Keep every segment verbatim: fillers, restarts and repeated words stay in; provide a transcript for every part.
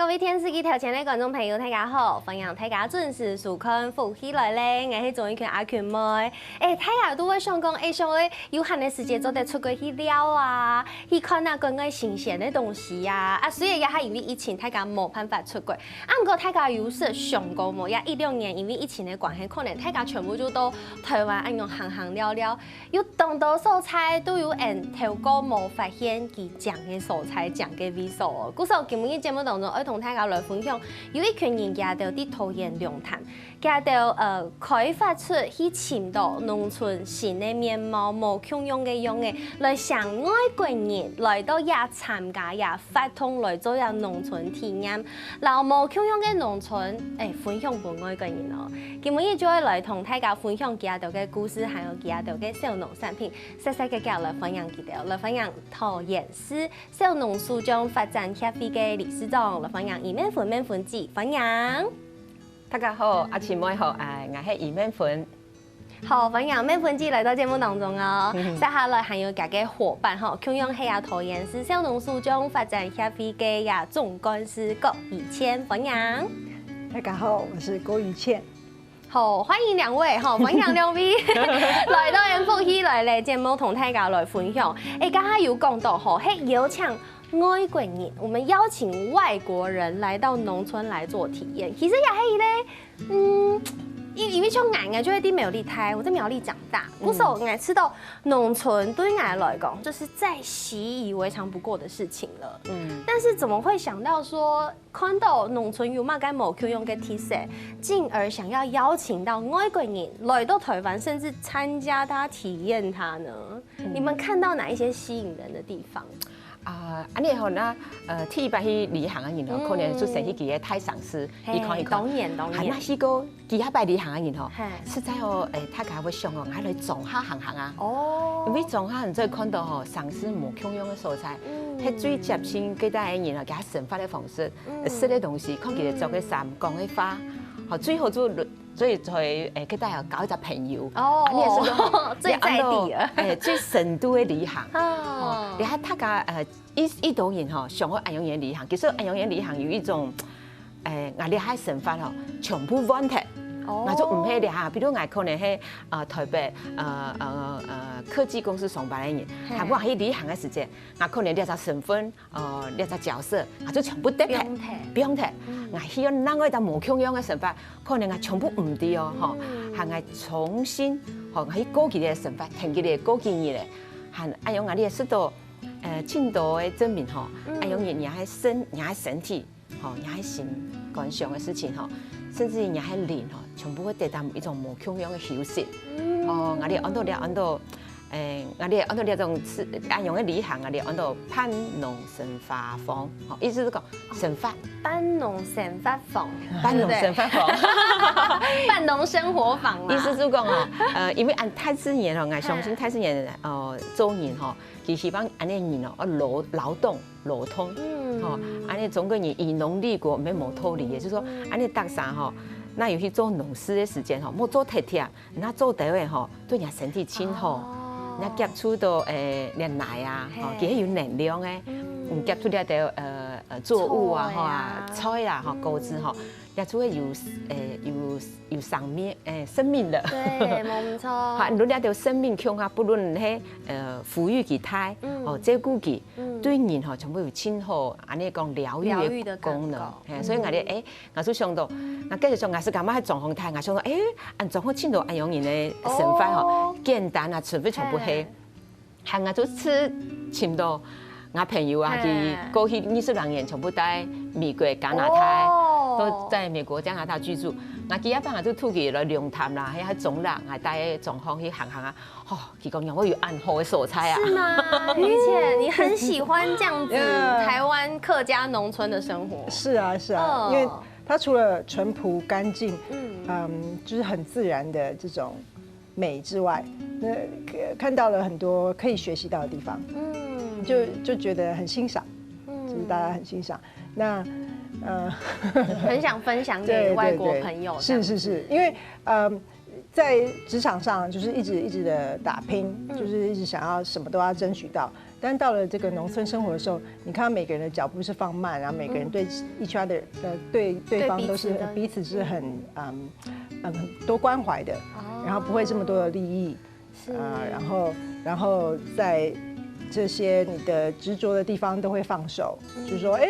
各位電視機頭前个觀眾朋友，大家好！歡迎大家準時收看《福氣來了》，𠊎係鍾意權阿權妹。欸，大家都會想講，欸，想愛有閒个時節做得出國去尞啊，去看啊國外新鮮个東西啊。啊，雖然這下因為疫情，大家無辦法出國，啊，毋過大家有識想過無？這一兩年因為疫情个關係，可能大家全部就到臺灣恁樣行行尞尞。 有當多所在都有𠊎等頭過無發現佢靚个所在、靚个位所哦。故所今晡日節目當中，愛同大家來分享，有一群人佢兜在桃園龍潭，佢兜呃開發出去尋到農村新个面貌、無共樣个樣仔，來吸引外國人來到這參加這活動來做這農村體驗，摎無共樣个農村，欸，分享分外國人哦。今晡日就愛來同大家分享佢兜个故事，還有佢兜个小農產品。 煞煞遽遽來歡迎佢兜，來歡迎桃園市小農首長發展協會个理事長，來歡迎余寰芬、寰芬姊，歡迎。大家好，阿權妹好，欸，𠊎係余寰芬。好，歡迎寰芬姊來到節目當中哦。接下來還有佢个伙伴吼，共樣係啊桃園市小農首長發展協會个啊總幹事郭怡倩，歡迎。大家好，我是郭怡倩。 好，歡迎兩位，好，歡迎兩位來到《福氣來了》節目，同大家來分享。欸，剛剛有講到吼，係邀請外國人，我們邀請外國人來到農村來做體驗，其實也係一類，嗯，因因為像𠊎，𠊎就係在苗栗大，我在苗栗長大，故所𠊎知道農村對𠊎來講，就是再習以為常不過的事情了。嗯，但是怎麼會想到說， 看到農村有麼个無共樣个特色，進而想要邀請到外國人來到臺灣，甚至參加它、體驗它呢？你們看到哪一些吸引人的地方？啊，恁仔吼，該呃，第一擺去旅行个人吼，可能就先去佢个大城市，去看一看。當然，當然。啊，該去過 其他擺旅行个人吼，實在哦，欸，大家會想哦，𠊎來莊下行行啊。哦，因為莊下你就會看到吼，城市無共樣个所在，係最接近該搭个人啊，佢生活个方式，食个東西，看佢兜著个衫、講个話，吼，最好就最最欸，該搭有交一隻朋友，哦，恁仔係講吼，最在地个，欸，最深度个旅行。哦，然後大家呃，一一兜人吼，想愛恁樣个旅行，其實恁樣个旅行有一種 欸，𠊎這下生活吼，全部換忒。哦，𠊎就毋係這下，比如𠊎可能係呃臺北呃呃呃科技公司上班个人，還無去旅行个時節，𠊎可能這隻身份，呃這隻角色，𠊎就全部跌忒，放忒，放忒。𠊎去到另外一隻無共樣个生活，可能𠊎全部毋知哦，吼，還𠊎重新，吼，去過佢个生活，跈佢个過幾日咧，還恁樣𠊎這食到，呃，盡多个證明吼，恁樣人也係身也係身體。 吼，也係心肝想个事情吼，甚至也係靈吼，全部會得到一種無共樣个休息。哦，𠊎這安到這安到，欸，𠊎這安到這種是恁樣个旅行，𠊎這安到半農生活坊，吼，意思係講生活。半農生活坊，半農生活坊，半農生活坊啦。意思係講哦，呃，因為恁大自然吼，𠊎相信大自然哦，做人吼，佢希望恁仔人哦，愛勞勞動。 勞動，吼，恁仔中國人以農立國，毋係無道理个，就係講，恁仔逐儕吼，若有去做農事个時間吼，莫做忒忝，若做兜仔吼，對若身體盡好，若接觸到欸，這泥啊，吼，佢係有能量个，嗯，接觸這兜呃呃作物啊，吼啊，菜啊，吼，果子吼， 也就會有，欸，有有生命，欸，生命了。對，無錯。哈，你這兜生命共下，不論係呃撫育佢大，哦，照顧佢，對人吼全部有盡好，恁仔講療癒个功能。嘿，所以𠊎咧，欸，𠊎就想到，𠊎繼續想，𠊎係感覺係狀況大，𠊎想到，欸，恁狀況盡多恁樣人个生活吼，簡單啊，全部全部係。 還𠊎就去尋到𠊎朋友啊，佢過去二十零年全部在美國、加拿大，都在美國、加拿大居住。𠊎幾下擺𠊎就同佢來龍潭啦，還有中壢，𠊎帶佢中橫去行行啊。吼，佢講仰會有恁好个所在啊！是嗎？而且你很喜歡這樣子台灣客家農村的生活。是啊，是啊，因為它除了淳樸、乾淨，嗯，就是很自然的這種 美之外，那看到了很多可以學習到的地方，嗯，就就覺得很欣賞，嗯，就是大家很欣賞。那呃，很想分享給外國朋友，是是是，因為呃，在职场上就是一直一直的打拼，就是一直想要什么都要争取到。但到了这个农村生活的时候，你看到每个人的脚步是放慢，然后每个人对 each other 呃对对方都是对彼此的彼此是很嗯嗯多关怀的，然后不会这么多的利益。是啊，然后然后在这些你的执着的地方都会放手，就说，哎，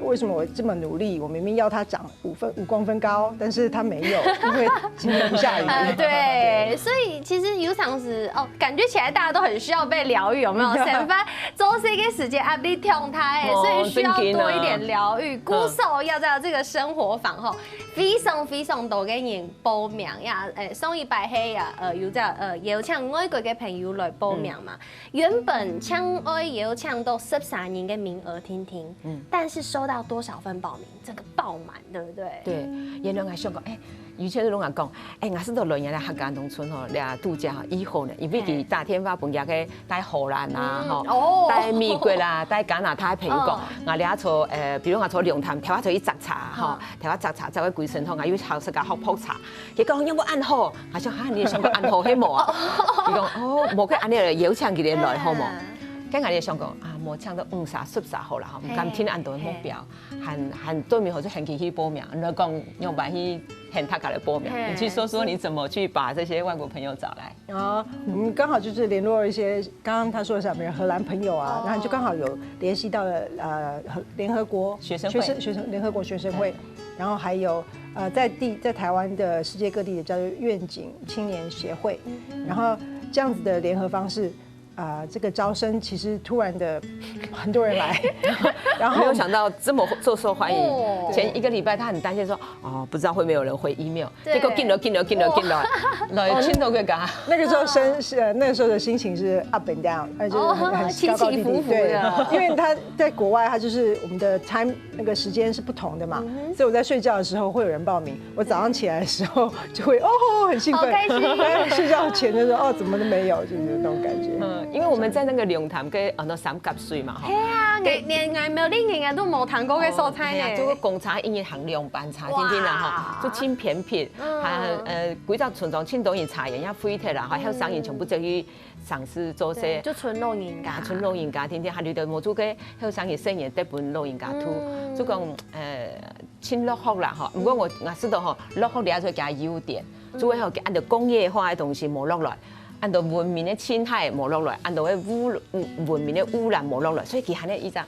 为什么我这么努力？我明明要他长五分五公分高，但是他没有，因为今天不下雨。呃，对，所以其实有常时哦，感觉起来大家都很需要被疗愈，有没有？对上班做事个时间压力挺大的，哦所以需要真的啊多一点疗愈。故所要在这个生活坊吼，非常非常多个人报名呀，诶，上一擺係呀，呃，有在呃邀請外國个朋友來報名嘛。原本想愛邀請到十三人个名额定定，但是收到多少份报名，整个爆满，对不对？对，原來我想講，哎，以前都攏講，哎，我是到來人家客家農村吼，來度假吼，以後呢，因為佢打電話分佢个在荷蘭啊，吼，哦在美國啦，在加拿大个朋友講哦，我來坐，呃，比如我坐龍潭，頭下坐一隻茶吼，頭下隻茶，在我歸身吼，我又好食个好泡茶，佢講有無恁好？我想哈，你想講恁好係無啊？佢講哦，無个恁樣邀請佢來好無？跟我想講啊，無請到五十、十三好啦，吼，毋敢定恁多目標。 還還對面好就喊佢去報名，你講用白去喊他過來報名。嘿你去說說你怎麼去把這些外國朋友找來。啊，我们刚好就是联络了一些刚刚他说的小朋友荷兰朋友啊，哦然后就刚好有联系到了呃和联合国学生会学生学生联合国学生会，然后还有呃在地在台湾的世界各地的教育愿景青年协会，然后这样子的联合方式。啊、这个招生其实突然的很多人来，然后没有想到這麼受受歡迎。哦前一個禮拜他很擔心說，哦，不知道會不會有人回 email，對結果緊來緊來緊來緊來，來盡多國家。那个时候生是呃那个时候的心情是 up and down，而且哦很很起起高高低低，伏伏的对，因为他在国外，他就是我们的 time 那个时间是不同的嘛，所以我在睡觉的时候会有人报名，我早上起来的时候就会哦很兴奋，好开心但是睡觉前就说哦怎么都没有，就是那种感觉。嗯，因為我們在那個龍潭个，呃，那三角水嘛，吼係。啊，連連𠊎苗栗人都無聽過个所在哎呀，呢。做个公車一日行兩班車，天天啦哇吼，就盡偏僻，嗯還呃，歸隻村莊盡多人茶園也廢忒啦，吼，後生人全部走去城市做事。就賰老人家，啊，賰老人家，天天還留到無做个後生人細人得分老人家渡，嗯就講呃，盡落後啦吼。毋過我我知道吼，落後了就加優點，就會吼，按照工業化个東西無落來，按照文明个生態無落來，按照个污文明个污染無落來，所以佢還有一隻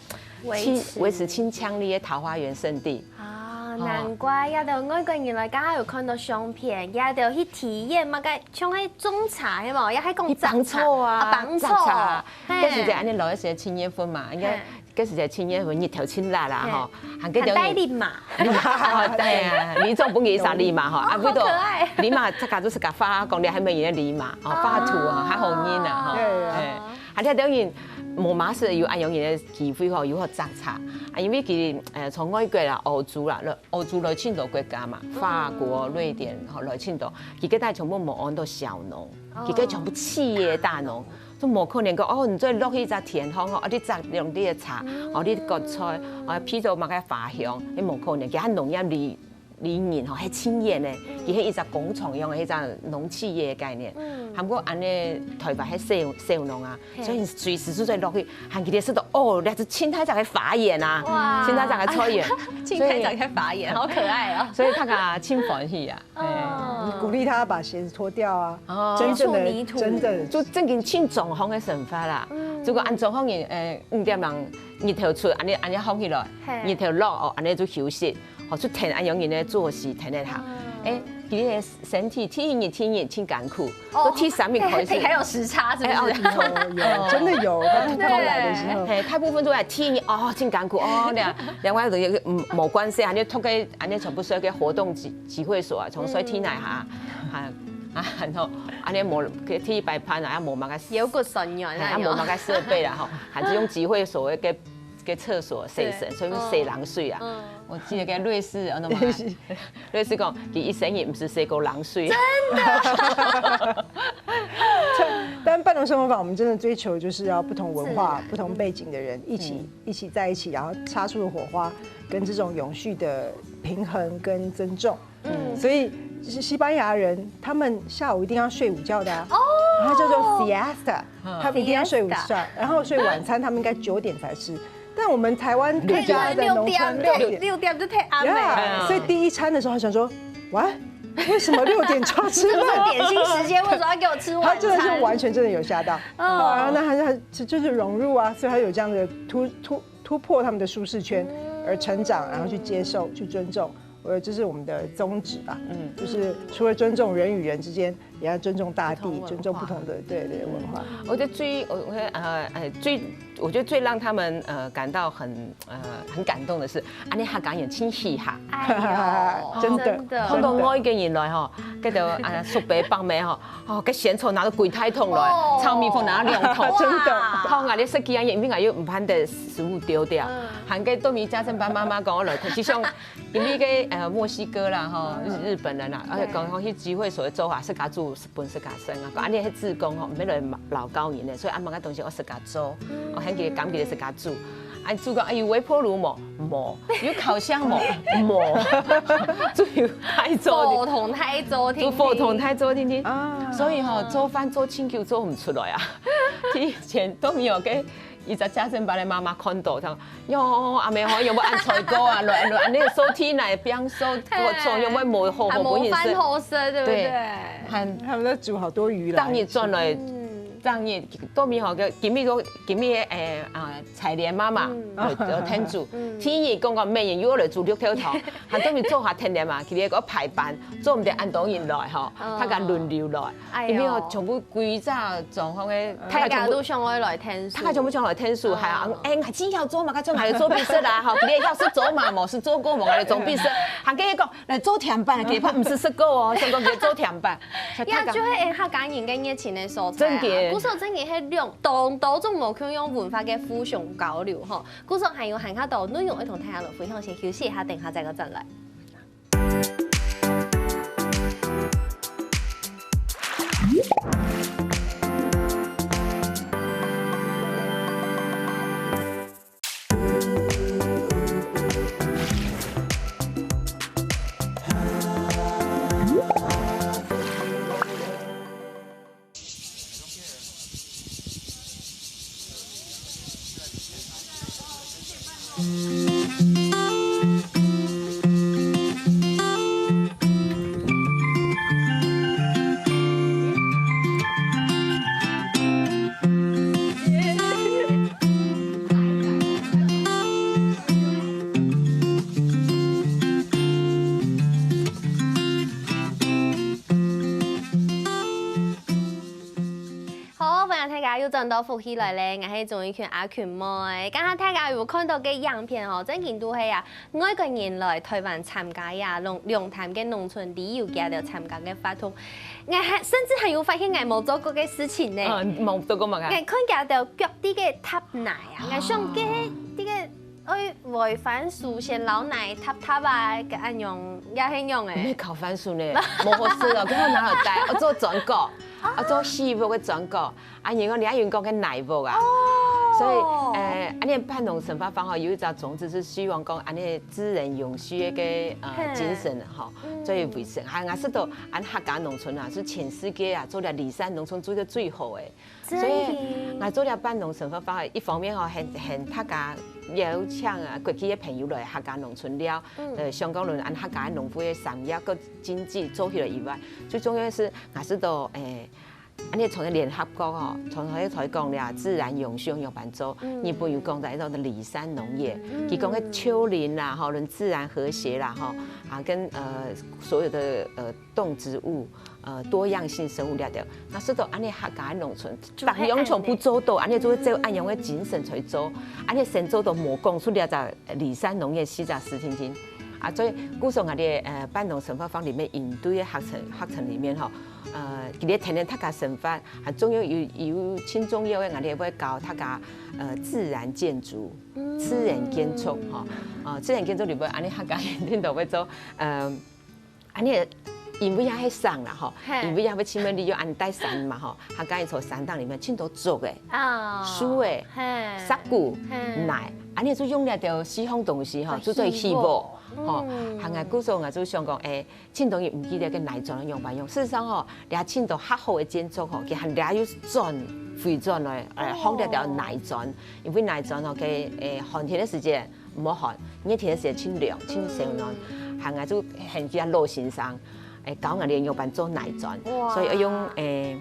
維持維持盡靚麗个桃花源勝地。啊，難怪這兜外國人來，剛剛有看到相片，這兜去體驗麼个，像係種茶係無？也係講你放草啊，啊，放摘茶草，，嘿該時節恁樣來个時節七月份嘛，應該嘿該時節七月份日頭盡辣啦吼，還該還戴笠嘛，對啊，你做本意啥禮嘛吼，啊，好可愛禮嘛，這個就是个花，講你還沒有禮嘛，哦，畫圖啊，還好人啊吼，對啊哎，還有當然無嘛係有恁樣个機會吼，有好摘茶啊，因為佢呃從外國啦、歐洲啦、歐洲來盡多國家嘛，法國、瑞典吼來盡多，佢个大全部無安到小農，佢个全部企業大農。 就無可能講哦，你再落去一隻田項哦，啊，你摘兩粒个茶，哦，你割菜，啊，譬如麼个花香，你無可能。佢係農業理理念吼，係青年个，佢係一隻工廠樣个，一隻農企業个概念。還過恁樣，台灣係小小農啊，所以隨時就再落去，還記得食到哦，那係清大隻个花園啊，哇清大隻个菜園，清大隻个花園，好可愛哦。所以大家盡歡喜啊。哎哦你鼓励他把鞋子脱掉啊，哦真正的接触泥土真正的就正經盡狀況个生活啦。如果按狀況人，呃，五點鐘日頭出，恁樣恁樣䟘起來，嘿日頭落哦，恁樣就休息，吼，就聽恁樣人个作息，聽得下。哎，佢个身體第一日第二日盡艱苦，哦到第三日開始，還有時差是不哎哦是？有有真的有，他偷偷来的时候，嘿，大部分都在第一日哦，盡艱苦哦，兩兩位都有嗯，無關係，恁樣讀个恁樣全部係个活動集集會所啊，從睡天來下，啊啊，然後恁樣無第一擺班啊，也無麼个腰骨痠軟哎，啊，啊，無麼个設備啦吼，還係用集會所个个廁所洗身，所以洗冷水啊。我記得个瑞士，哦，那麼瑞士講，佢一生人毋係洗過冷水。但半農生活坊，我们真的追求就是要不同文化、不同背景的人一起、一起在一起，然后擦出的火花跟这种永续的平衡跟尊重。嗯，所以西西班牙人他们下午一定要睡午觉的啊，哦，然后叫做 siesta，他们一定要睡午觉，然后睡晚餐他们应该九点才吃。但我们台湾客家的农村六点，六点就太暗了。Yeah，所以第一餐的时候他想说，哇，为什么六点就要吃饭？这不是点心时间，为什么要给我吃晚餐？他真的是完全真的有吓到。哦，然后那他他就是融入啊，所以他有这样的突突突破他们的舒适圈而成长，然后去接受、去尊重。我觉得这是我们的宗旨吧。嗯，就是除了尊重人与人之间，也要尊重大地，尊重不同的，对对，文化。我觉得最我我呃呃最我觉得最让他们呃感到很呃很感动的是，啊，你客家人真稀罕。哎呦，真的真的看到我一个人来吼，跟着啊叔伯伯姆吼，哦，个仙草拿到柜台桶来，哦炒米粉拿到两桶，哇真的好，我的设计啊，因为我又唔盼得食物丢掉，还跟豆米家政班妈妈讲我来，其实像因为个呃墨西哥啦吼，日日本人啦，而且讲讲去聚会所以做法是家煮。 本自家生啊，讲啊，你係自工吼，毋係來老高人呢，所以阿妈个东西我自家做，我很記得感觉自家煮。啊，煮个哎有微波炉無？無。有烤箱無？無。煮有太做火，筒太做，煮火筒太做定定。啊，所以吼，做饭做清久做毋出來啊。以前都没有给一只家政班的妈妈看到，讲哟，阿妹吼，有没有按菜糕啊？来来，那个收听来，不要收，我从有没有好好还模范不认识。好色，对不对？还他们在煮好多鱼来。当日转来，当日都没有个，今日都今日诶啊，彩莲妈妈有有天主，天意讲个每人有来煮六条头，还都没做下天天嘛，今日个排班，做唔得按多人来吼，大家轮流来，哎呦因为吼全部规则状况个，大家都想要来听书，大家全部想来听书，还啊，哎，还真要做嘛，该做还做必食啦，吼，今日要是做嘛，无是做过嘛，还做必食，还跟你讲。 来做甜粄，其实毋是食个哦，想讲佢做甜粄。呀，就係客家人个热情个所在啊。真个故所真个係兩當多種無共樣文化个互相交流吼。故所還有還較多內容愛同大家來分享，先休息一下，等下再過轉來。好，歡迎大家又轉到福氣來了，𠊎係鍾玉群阿群妹。剛剛大家有看到个影片吼，正經都係啊，外國人來台灣參加呀，龍龍潭个農村旅遊，佢等參加个活動，𠊎還甚至還有發現𠊎無做過个事情呢。啊，無做過嘛？𠊎看佢等腳底个踏泥啊，𠊎想个這个愛煨番薯先摎泥踏踏啊，个恁樣也係樣你誒。烤番薯呢，無好食哦，跟我拿好帶，我做轉角，我做西服个轉角。 啊，因為你愛用講个奶油啊，所以，呃，啊，你半農生活方法有一隻宗旨是希望講，啊，你自然永續个呃精神吼，所以維持。還𠊎識到，俺客家農村啊，是全世界啊做了離散農村做个最好誒。所以，𠊎做了半農生活方法，一方面吼，很很大家邀請啊，國際个朋友來客家農村了，呃，香港人俺客家農夫个產業个經濟做起來以外，最重要个是，𠊎識到，誒。 恁呢從聯合國吼，從頭才講了，自然永續有辦做，日本有講到一種離散農業，佢講个丘陵啦，吼，人自然和諧啦，吼，啊，跟呃所有的呃動植物，呃多樣性生物了的，那是都恁呢客家農村，就係逐樣全部做到，恁呢就係照恁樣个精神來做，恁呢先做到無講出了隻離散農業四隻字定定。 啊，所以故所𠊎兜呃半農生活方面面應對个學程學程裡面吼，呃，佢兜天天大家生活，還重要有有盡重要个，𠊎兜會教大家呃自然建築、自然建築吼，啊，自然建築裡面恁呢客家人定都會做呃，恁呢因為也係山啦吼，因為也會請問你有恁帶山嘛吼，客家人在山頂裡面盡多竹个、啊，樹个、嘿，石鼓、嘿泥。恁樣就用這兜四項東西吼，就做起鍋，吼，還𠊎故所𠊎就想講，誒，盡多人毋記得該泥磚仰般用。事實上吼，這盡多較好个建築吼，佢還這又轉回轉來，誒，放這條泥磚，因為泥磚吼，佢誒寒天个時節毋好寒，熱天个時節盡涼、盡燒暖，還𠊎就喊佢老先生，誒，教𠊎俚仰般做泥磚，所以愛用誒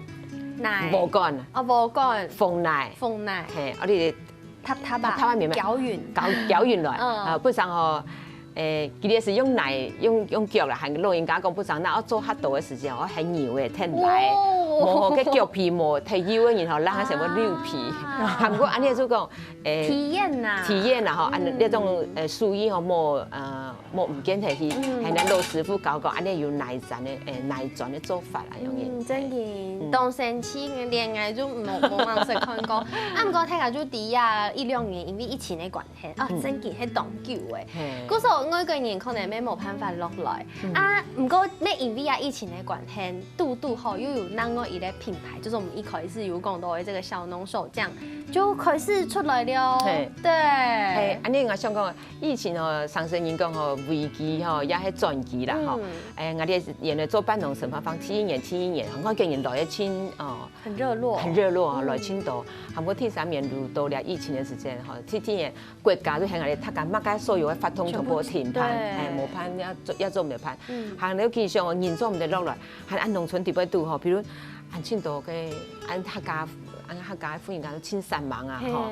泥禾稈、哦，禾稈、紅泥，紅泥、嘿，啊你塔塔吧，塔塔面面攪勻，攪攪勻來，嗯啊，不然吼，誒，佢這係用泥用用腳啦，還老人家講不然，那愛做較多个時間，愛還牛誒，添泥，哦無吼，該腳皮無忒幼个人吼，讓佢成為溜皮，啊還毋過恁樣就講，誒。體驗呐，體驗啦吼，啊，這種呃手藝吼，莫呃莫毋見忒去，還有老師傅教講，恁樣有泥磚个，誒泥磚个做法啦，容易。嗯，真个，當神奇，連𠊎就無無吂識看過。啊，毋過大家就知啊，一兩年因為疫情个關係，啊，真个係當久誒。嘿，故所外國人可能也無辦法落來啊，毋過也因為啊疫情个關係，堵堵吼又有另外一個品牌，就是我們一開始有講到的這個小農手醬，就開始出來了。嘿對，嘿，恁樣我想講，疫情吼，常常人講吼危機吼，也係轉機啦吼。誒，𠊎這原來做半農生活坊，第一年、第二年，外國人來个盡哦，很熱絡，很熱絡哦，來盡多。還過第三年遇到了疫情个時間吼，第第年國家就喊𠊎大家麼个所有个活動全部停辦，對誒，無辦，也做也做毋得辦。還有佢想哦，人做毋得落來，還恁農村底背堵吼，比如恁盡多个恁客家。 恁客家个婦人家盡煞猛啊吼，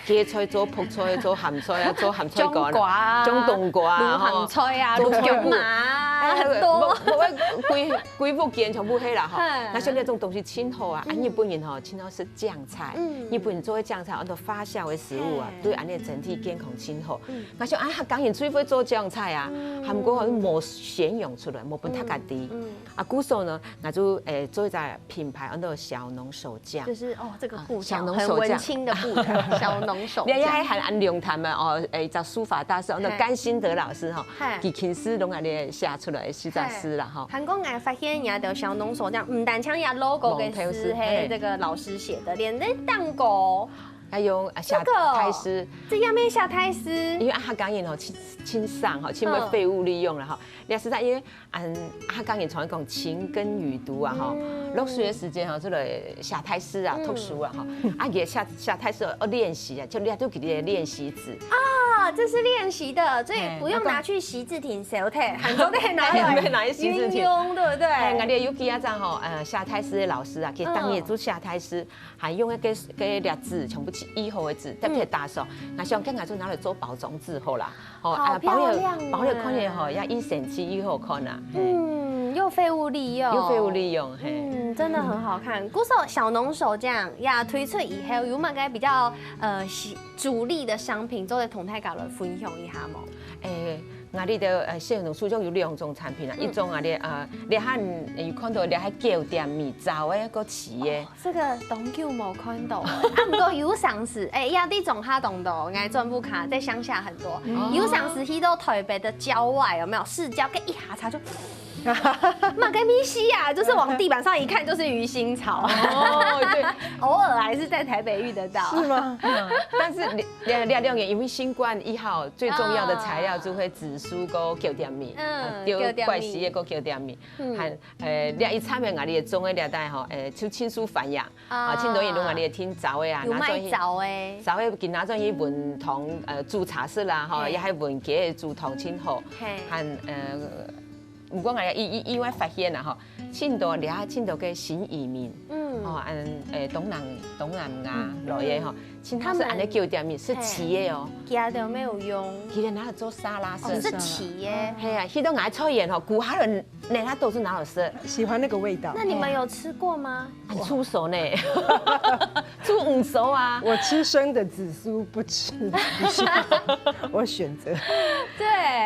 嘿薑菜做覆菜，做鹹菜啊，做鹹菜乾種瓜啊啊，種冬瓜啊，滷鹹菜啊，做滷薑嫲哎啊，很多。無無歸歸屋間全部係啦吼。嘿那像這種東西盡好啊，啊日本人吼盡好食醬菜，日本人做个醬菜，安到發酵个食物啊，對恁樣整體健康盡好。那像啊客家人最會做醬菜啊，還過好像無宣揚出來，無分大家知。啊故所呢，那就誒做一隻品牌，安到小農手醬。就是哦，這個布條小農手醬很文青的布條，小農手你也醬。還恁龍潭啊，哦，誒，一隻書法大師，哦，那甘心德老師哈，嗨佢親自攏恁樣寫出來个四隻字啦哈。韓國人發現人家的小農手醬，毋單淨有logo个字，蒙頭詩嘿，嘿這個老師寫的，連那蛋糕，還有啊，寫這個大詩，這也沒寫大詩。因為啊，客家人吼，盡盡省吼，盡會廢物利用了哈。你也是在因為嗯，啊，客家人常講勤耕雨讀啊哈，落水个時間吼，就來寫大詩啊，讀書啊哈。啊，也寫寫大詩哦，練習啊，就你就給佢練習紙。啊，這是練習的，所以不用拿去洗字亭燒忒，很多都可以拿來可以拿去洗字亭運用，對不對？哎，𠊎這有幾下張吼，呃，寫大詩个老師啊，佢當然做寫大詩，還用那個那個粒紙，全部是一號个紙，特別打手，那像剛才就拿來做包裝紙好啦，吼，好啊，包了漂亮啊包了看了吼，也一神奇又好看啊，嘿，嗯，又廢物利用，又廢物利用，嘿。嗯，真的很好看。故所小農手醬也推出以後，有麼个比較呃是主力的商品，做得同大家來分享一下無？誒，𠊎這个呃，小農手醬有兩種產品啊，一種啊，這呃，這下有看到這下糕點米糟个，个糍个。這個當久無看到了，啊，毋過有上市，誒，也在中下當多，𠊎轉屋下，在鄉下很多，有上市去到台北的郊外，有沒有？市郊，跟一下茶就。麼个東西啊，就是往地板上一看就是魚腥草，哦，對，偶爾還是在台北遇得到。是嗎？但是這這這兩年因為新冠以後，最重要的材料就會紫蘇跟糕點米，嗯啊，就糕點米怪死个个糕點米，還呃，這一層面啊，你種个這帶吼，誒，就盡受歡迎，啊，盡多人都啊，你聽糟个啊，有賣拿轉去糟个，糟个佢拿轉去搵糖，呃，煮茶食啦，吼，嘿也還搵佢煮糖盡好，嘿還呃。毋過𠊎也意意意外發現啦吼，盡多這下盡多个新移民，嗯哦，恁誒東南東南亞來个吼，盡多係恁个糕點米係糍个哦，佢都沒有用，佢連拿來做沙拉哦，是食。糍个，係啊，去到𠊎菜園吼，顧下人拿下都是拿來食，喜歡那個味道。那你們有吃過嗎？很煮熟呢，煮毋熟啊。我吃生的紫蘇不吃，不吃，我選擇。對，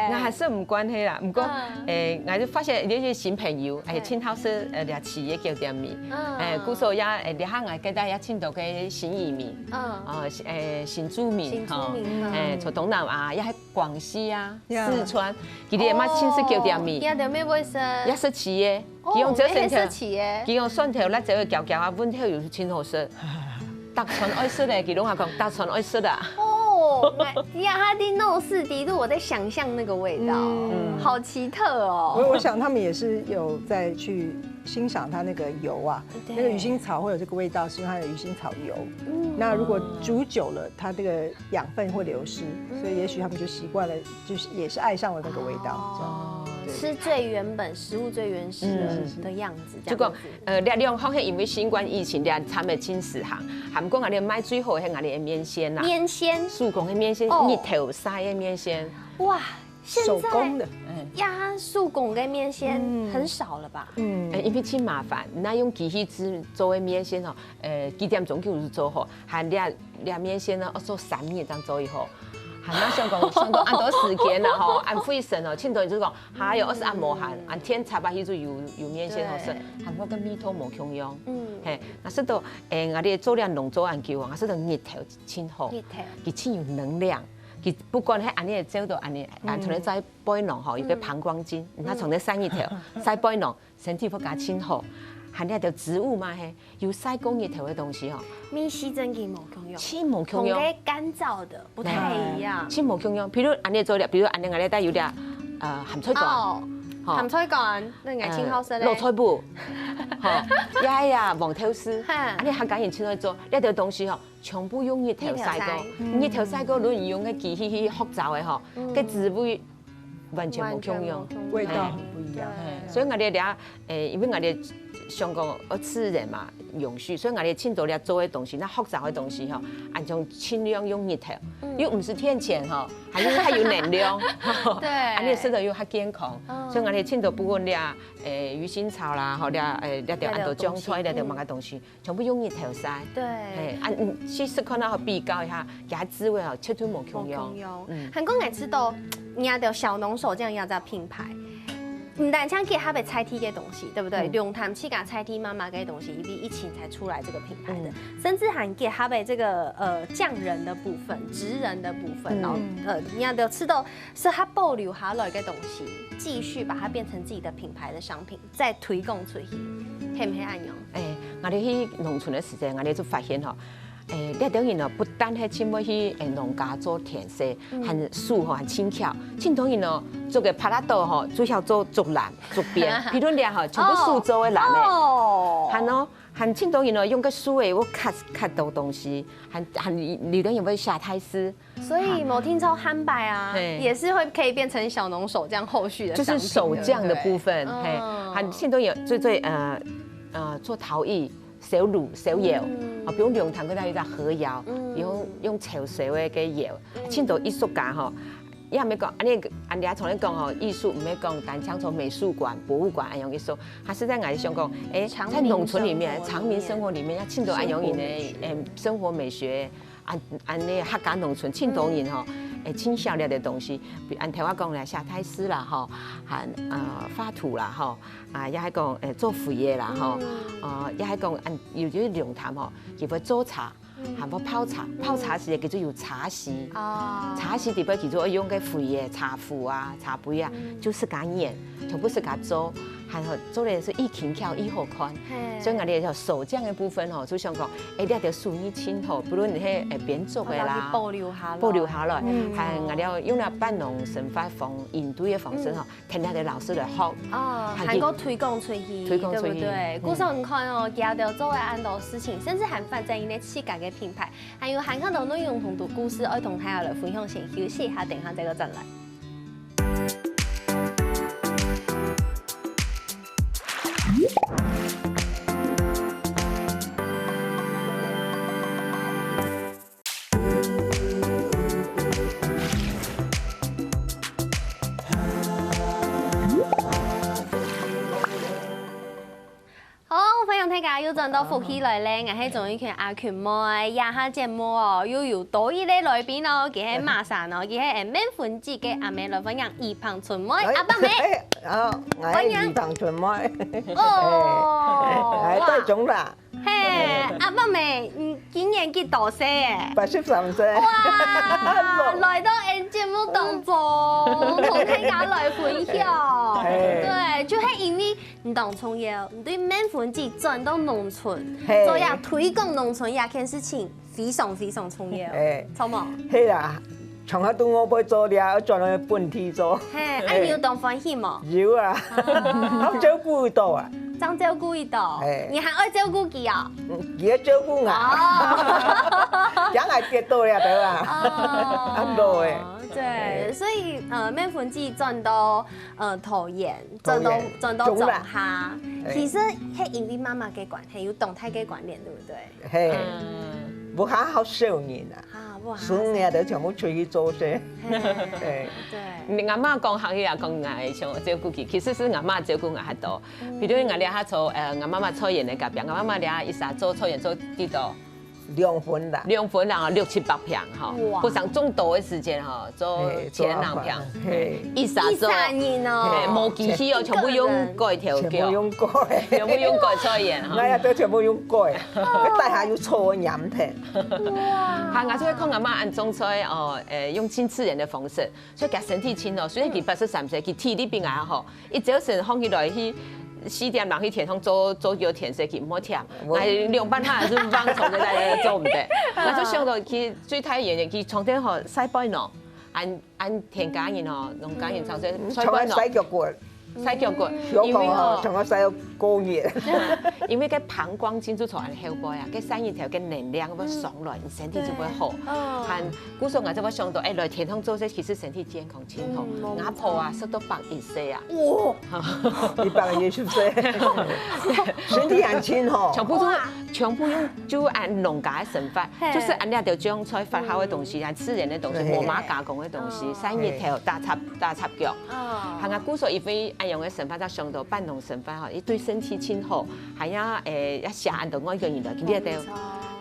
那還是毋關係啦，毋過嗯誒，𠊎就發現有一些新朋友，誒，嘿盡好食呃，這糍个糕點米，嗯誒，故所也誒，這下𠊎記得也盡多个新移民，嗯，哦，誒，新住民新住吼，民嗯誒，從東南亞也係廣西啊、 Yeah 四川，佢等也嘛盡食糕點米，佢都沒會食，也食糍个，哦佢用這個蒜頭也食糍个，佢用蒜頭、辣椒个攪攪啊，搵頭又盡好食。逐餐愛食个，佢攏還講逐餐愛食啊。哦，哦，那呀，它的肉是的，我在想象那个味道，嗯，好奇特哦。我我想他们也是有在去欣赏它那个油啊，对那个鱼腥草会有这个味道，是因为它的鱼腥草油。嗯那如果煮久了，它这个养分会流失，所以也许他们就习惯了，就是也是爱上了那个味道。这样哦，吃最原本食物最原始的、嗯的样子，就讲，呃，這兩項係因為新冠疫情，這慘个真時行，還毋過𠊎兜賣最好个係𠊎兜个麵線啦，面線，手工个麵線，哦日頭曬个麵線，哇，現在手工的，嗯。呀，手工的面線很少了吧？嗯呃，因為真麻煩，那用機器製做个麵線吼，呃，幾點鐘就係做好，還這這麵線呢，愛做三日正做得好。還那想講，想到恁多時間啦吼，恁費神哦，盡多人就講，還有二十暗無閒，恁天差吧去就有有麵線好食，還過跟米湯無共樣。嗯，嘿，那食到，誒，𠊎兜做了農作恁久啊，𠊎食到日頭真好，日頭佢真有能量，佢不管係恁呢照到恁呢，啊，可能在背囊吼，有個膀胱經，佢從那晒日頭，晒背囊，身體會加真好。還有就植物嘛嘿，有晒過日頭个東西吼，米西真的無共樣，真無共樣。同个乾燥的不太一樣。真無共樣。比如恁呢做了，比如恁呢，𠊎兜帶有了，呃，鹹菜乾，哦，吼鹹菜乾，那个青好食嘞。呃蘿蔔，吼，呀呀，黃豆絲，哈恁呢客家人盡愛做，這兜東西吼，全部用日頭晒過。日頭日頭晒過，如果你用个機器去烘燥个吼，个滋味完全無共樣。完全無共樣味道很不一樣。嘿，所以𠊎兜這，誒，因為𠊎兜想講，呃，自然嘛，永續，所以𠊎兜盡多這做个東西，那烘燥个東西吼，恁樣盡量用日頭，又毋使天錢吼，還有還有能量，對恁呢食到又較健康，嗯所以𠊎兜盡多不管這，誒，魚腥草啦，吼，這，誒，這兜恁多醬菜，這兜東西這兜麼个東西，全部用日頭晒。對，嘿，啊，嗯，去試看啊，比較一下，佢个滋味哦，絕對無無共樣。共樣。嗯還講𠊎知道，你兜小農手這樣一隻品牌，毋單淨結合个在地个東西，對不對？嗯龍潭自家在地媽媽个東西，因為疫情才出來這個品牌的，嗯甚至還結合个這個呃匠人的部分、職人的部分，嗯然後呃，你兜知道是他保留下來个東西，繼續把它變成自己的品牌的商品，再推廣出去，係毋係恁樣？誒，𠊎兜去農村个時節，𠊎兜就發現吼，誒，這兜人哦，不但係盡會去誒農家做田事，還手吼還盡巧，盡多人哦，做个帕拉豆吼，最曉做竹籃、竹編，比如這吼，全部手做个籃誒。哦，還哦，還盡多人哦，用个手誒，我刻刻到東西，還還有的人會寫大字，所以某聽超漢白啊，嘿也是會可以變成小農手這樣後續的就商品是手匠的部分，對不對嘿，嗯還盡多人最最呃呃做陶藝、燒爐、燒窯，嗯啊，比如龍潭該搭有隻河窯，嗯用用燒燒个个窯，盡多藝術家吼。也毋係講，恁呢恁呢從來講吼，藝術毋係講單淨從美術館、博物館恁樣藝術，還係在𠊎想講，誒，常民在農村裡面，生活裡面常民生活裡面，也盡多恁樣人个，誒，生活美學，啊，恁呢客家農村盡多人吼，誒，盡曉這兜東西，比如恁頭下講來寫大字啦吼，還呃畫圖啦吼，啊，也係講誒做瓷个啦吼，呃，也係講恁有啲龍潭吼，佢會做茶。 還會泡茶，泡茶時節佢就有茶席，哦，茶席裡背佢就會用个瓷个茶壺啊、茶杯啊，就自家研，全部自家做，還好做个係又輕巧又好看。嘿所以𠊎兜个手匠个部分吼，就想講，誒，這兜手藝盡好，不論你係誒編織个啦，保留下來，保留下來，嗯還𠊎兜用了半農生活方營隊个方式吼， 聽𠊎兜老師來學。哦，還還過推廣出去，推廣出去對不對？嗯故所你看哦，佢兜做了恁多事情，甚至還發展佢自家个品牌，還有還較多內容同故事愛同大家來分享，先休息一下，等一下再過轉來。 好，歡迎大家又轉到福氣來了，𠊎係鍾玉權阿權妹。這下節目哦，又有多一個來賓哦，佢係麼儕哦，佢係𠊎等粉絲个阿妹來分享，一旁春妹，阿伯妹。哎，哦，哎，歡迎一旁春妹，哦，哎，哇對中啦，嘿，阿伯妹，你今年幾多歲誒？八十三歲，哇，來到𠊎等節目當中，同大家來分享。哎對，就係因為你當重要，你對面粉機轉到農村，嘿。做呀推廣農村呀，件事情非常非常重要，嘿。著無？係啊，從來都無愛做了，轉來本地做。嘿，啊，你有當歡喜無？有啊，啊。佢照顧到啊。正照顧佢到，嘿。你還愛照顧佢啊？嗯，佢愛照顧啊。哦。將來跌倒了，對吧？哦。啊，無欸。對，所以，呃，面粉機轉到，呃，桃園，轉到，桃園。轉到中壢。中壢。嘿。其實，係因為媽媽个關係，有當大个關聯，對不對？嘿。嗯。屋下好少人啊。啊，屋下。孫仔都全部出去做事。嘿。嘿。對。𠊎媽講客語啊，講𠊎想照顧佢，其實係𠊎媽照顧𠊎較多。嗯。比如𠊎這下做，呃，𠊎媽媽菜園个隔壁，𠊎媽媽這下一儕做菜園做幾多？兩分啦。兩分啦，六七百坪吼，哇。不像種多个時間吼，做千零坪，嘿，做啊，嘿。一儕做，一儕人哦。嘿，無機器哦，全部用改條腳，全部用改。全部用改菜園吼。哎呀，都全部用改，大下又臭黏的。哇。哈，𠊎就會看阿媽恁種菜哦，呃，用盡自然个方式，所以佢身體盡好。雖然佢八十三歲，佢體力比𠊎好， 一朝晨䟘起來去四點零去田項做，做有田事，佢毋會忝。𠊎兩班下還係放鬆个，做毋得。𠊎就想到佢最大个原因，佢常常吼曬背囊，恁，恁田家人吼，農家人常常曬背囊。嗯，常常曬腳骨。曬腳骨，因為吼，常常曬到過熱。因為該膀胱經就從恁後背啊，該曬日頭个能量會上來，你身體就會好。哦。還 故所𠊎就會想到，欸，來田項做事其實身體健康盡好。嗯，𠊎婆啊，食到百一歲啊。哇！一百一十歲，身體還盡好。全部都，哇。全部用，就恁農家个生活，嘿。就係恁樣就種菜發酵个東西，嗯。恁自然个東西，嘿。無麼加工个東西，哦。曬日頭，打插，打插腳。哦。還𠊎故所因為恁樣个生活，才想到半農生活吼，佢對身體盡好，還要，欸，要寫恁多外國人來，佢這兜，哦，沒錯。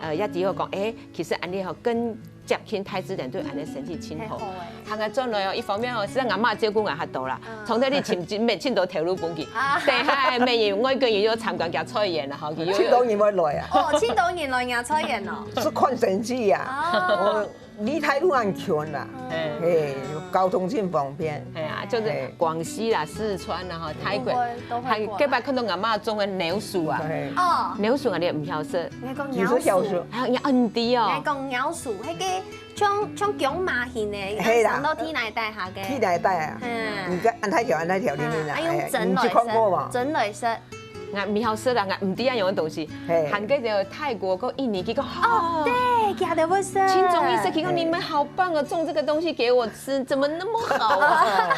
呃，也只有講，欸，其實恁樣吼，跟 接近大自然對恁樣身體盡好。係好欸。還𠊎轉來哦，一方面哦，係阿媽照顧𠊎較多啦。嗯。從頭你尋，尋，尋到頭路分佢。啊。等下每日外國人又參觀佢菜園啦，吼，佢又，盡多人會來啊。哦，盡多人來𠊎菜園哦。係看神蹟啊。哦。哦，離大陸恁近啦。嗯。嘿，交通盡方便。係啊，就係廣西啦、四川啦，吼，泰國，都會，都會過來。還，該擺看到阿媽種个鳥鼠啊。嘿。哦。鳥鼠啊，你毋曉得？你講鳥鼠。你係鳥鼠。還有，你毋知哦。你講鳥鼠，該个 像，像強馬型个，係啦。生到地泥底下个。地泥底啊。嗯。你个恁大條，恁大條，你，你啊，啊，用蒸來食，哎，你去看過無？蒸來食。𠊎毋曉得啦，𠊎毋知恁樣个東西。嘿。還過就泰國、過印尼，佢講，哦，哦，對，佢兜會食。盡中意食，佢講，你們好棒哦，種這個東西給我吃，怎麼那麼好啊？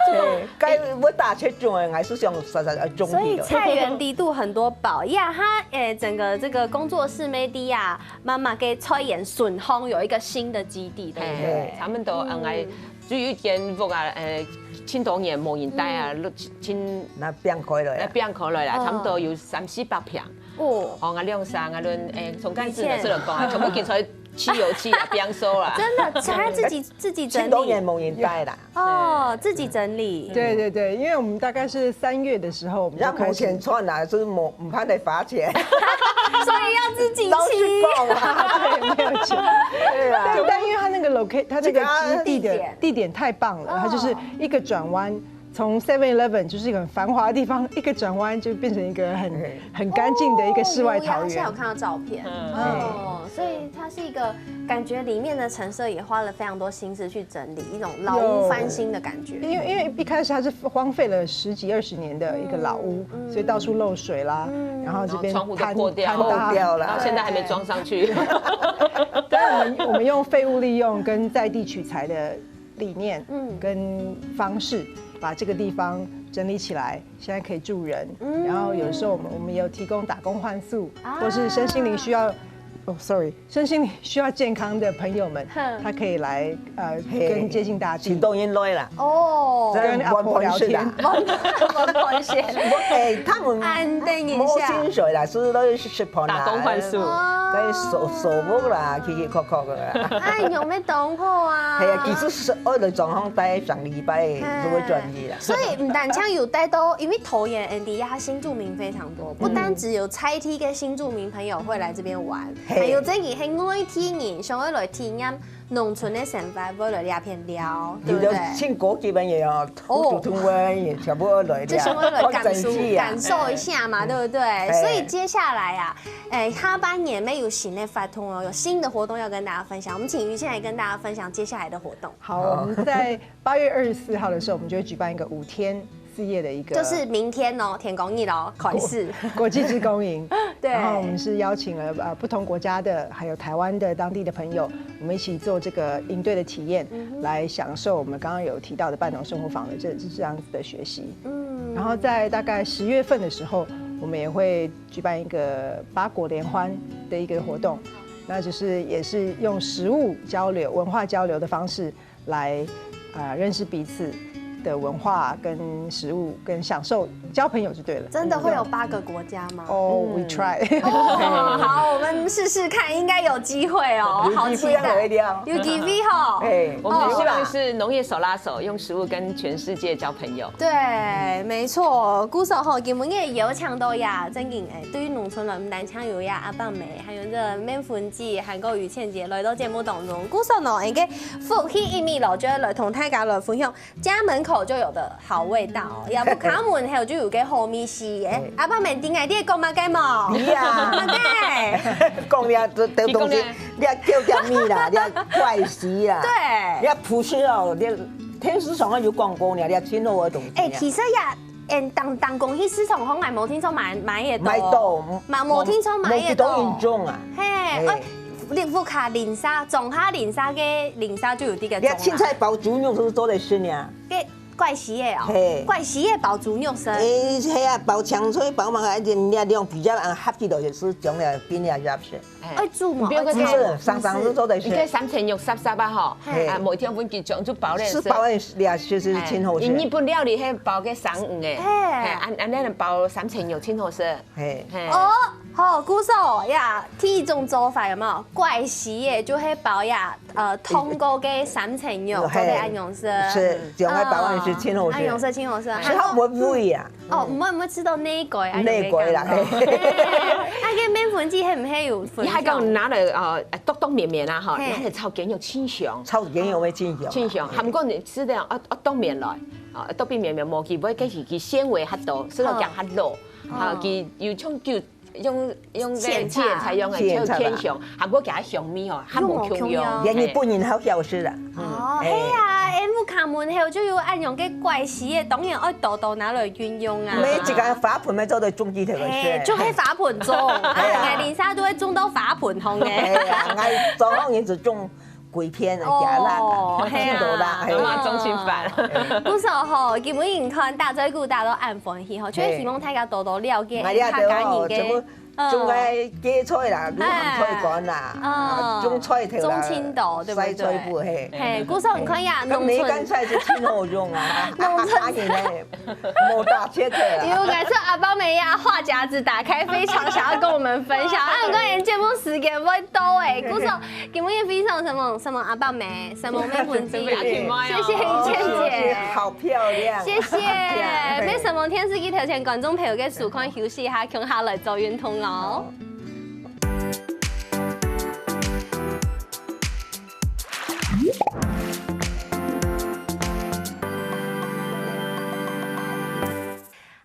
嘿，該會打切種个，還係想實實愛種佢个。所以菜園裡肚很多寶呀，他，誒，整個這個工作室maybe啊， 媽媽个菜園脣項有一個新的基地，對不對？嘿，差不多，嗯，𠊎就有一間屋啊，呃，盡多年無人戴啊，嗯。盡，盡，該變開來啊。該變開來啦，哦。差不多有三四百坪。哦。哦，𠊎兩儕，𠊎兩，誒，總幹事的時候講啊，以前。全部寄出去漆油漆啊，變色啦。真的，全部自己，自己整理。盡多年無人戴啦。 哦，自己整理。對，對，對，因為我們大概是三月的時候，我們就開始。人家無錢賺啊，係無，毋怕你罰錢。所以要自己漆。老實講啊。對，沒有錢。對啊。但，但因為它那個loca-，它那個基地的地點。地點太棒了，它就是一個轉彎，從Seven Eleven就是一個很繁華的地方，一個轉彎就變成一個很，對。很乾淨的一個世外桃源。哦，有啊，現在有看到照片。嗯。哦，所以它是一個感覺裡面的陳設也花了非常多心思去整理，一種老屋翻新的感覺。有。因為，因為一開始它是荒廢了十幾二十年的一個老屋，嗯，嗯。所以到處漏水啦，嗯。然後這邊坍，然後窗戶都破掉。坍塌。破掉了。到現在還沒裝上去。但我們，我們用廢物利用跟在地取材的理念，嗯，跟方式，把這個地方整理起來，現在可以住人。嗯。然後有時候我們，我們有提供打工換宿，啊。或是身心靈需要，哦，sorry，身心靈需要健康的朋友們，哼。他可以來，呃，嘿，跟接近大地。盡多人來啦。哦。跟阿婆聊天。這樣玩盤式啦。玩盤式。我，哎，他們安定一下。無薪水啦，係都係食飯啦。打工換宿。哦。該掃，掃屋啦，奇奇怪怪个啦。哎，有沒有懂好啊？係啊，其實係愛來狀況待上禮拜，嘿。就會轉去啦。所以毋單淨有帶到，因為桃園N D啊，新住民非常多，不單只有在地的新住民朋友會來這邊玩，嘿。還有這裡係外地人想要來體驗农村个生活會來這片尞，對不對？有的盡高級个也要，哦，普通个也全部要來尞，就想要來感受，好神奇啊。感受一下嘛，對不對？哎。所以接下來啊，哎，下半年乜有新个活動哦，有新的活動要跟大家分享。我們請於倩來跟大家分享接下來的活動。好，好。我們在八月二十四號的時候，我們就會舉辦一個五天四夜的一個，就是明天哦，天光日哦，開始。國，國際志工營。對。然後我們是邀請了，呃，不同國家的，還有台灣的當地的朋友，我們一起做這個營隊的體驗，嗯哼。來享受我們剛剛有提到的半農生活坊的這，這樣子的學習。嗯。然後在大概十月份的時候，我們也會舉辦一個八國聯歡的一個活動，那就是也是用食物交流、文化交流的方式來，啊，認識彼此的文化跟食物，跟享受交朋友就對了。真的會有八個國家嗎？哦，we try。哦，好，我們試試看，應該有機會哦，好期待。有機會來尞。有機會吼。哎。我們希望是農業手拉手，用食物跟全世界交朋友。對，沒錯。故所吼，今晡日邀請到呀，正經，哎，對於農村人，毋單淨有呀，阿伯姆，還有這面粉姐，還有於倩姐來到節目當中。故所呢，一個福氣一米咯，就會來同大家來分享 家門口就有的好味道，也毋敲門後就有个好味緒耶。哎。阿伯姆，你愛講麼个無？你啊。麼个？講了這，這東西，你講了。你叫啥物啦？你怪事啊！對。你不是哦，你電視上有廣告呢，你真好个東西啊。哎，其實呀，嗯，當，當講去市場項買，無聽說買，買得到。買到，嘛，無聽說買得到。無幾多人種啊。嘿，哎。哎，你屋下鄰舍，莊下鄰舍个鄰舍就有這個種啊。你凊彩包豬肉係做得食呢。 个怪時个哦，嘿。怪時个包豬肉身。誒，係啊，包青菜、包麼个，一定要用比較啊，合起來就是將來變了也是。哎。愛煮嘛，毋要愛煮。毋係，生生就做得食。你看三層肉濕濕啊吼，嘿。啊，每天分佢種就包了。係包了，也就是真好食。哎，日本料理係包个生魚个，嘿。嘿，恁，恁樣包三層肉真好食。嘿。嘿。哦，好，故所呀，第一種做法有沒有？怪時个就係包呀， 呃，通過个三層肉，嘿，做得恁樣食。係，將來包恁樣食真好食。嗯，恁樣食真好食。係較無味啊。哦，毋會，毋會食到內臟啊，內臟啦，內臟。嘿。嘿，該个面粉機係毋係有分享？你還講拿了，呃，剁剁綿綿啊，吼，嘿。拿了炒雞肉真香。炒雞肉會真香。真香，嗯。還毋過你食了，啊，啊，剁綿來，啊，剁變綿綿，無佢會，佢，佢纖維較多，食了較，嗯。較老，嗯。啊，佢有種叫 用，用該个莧菜用个，莧菜吧。莧菜香，還無加香味吼，還無共樣。用無共樣。連日本人好曉食啊。哦，哎。係啊，𠊎屋下門口就有恁樣个怪時个，當然愛多多拿來運用啊。每一個花盆乜做得種幾條个係。哎，就係花盆種，哎呀。啊，𠊎鄰舍都會種到花盆項个。哎呀，𠊎做好人就種 歸片啊，哦，加辣啊，係啊。真多辣，係。阿媽中心飯。故所吼，今晡日看打嘴鼓打到恁歡喜吼，就係希望大家多多了解，哎，了解哦，客家人个，全部，嗯。種个芥菜啦，滷鹹菜乾啦，嗯。啊，種菜頭啦，種青豆，對不對？曬菜脯，嘿。嘿，故所你看呀，該梅乾菜就真好用啊，農村，啊，當然咧，無打折个啦。有，感謝阿爸梅呀，話匣子打開，非常想要跟我們分享。啊，我們節目時間會到欸，故所 今晡日分享什麼，什麼阿爸梅，什麼面粉機，謝謝於倩姐。好漂亮。謝謝。好漂亮。乜什麼電視機頭前觀眾朋友个收看，休息一下，共下來做運動囉。好。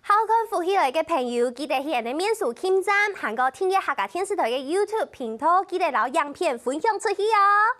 好看福氣來个朋友，記得去𠊎等面書網站，還過訂閱客家電視台个YouTube頻道，記得摎影片分享出去哦。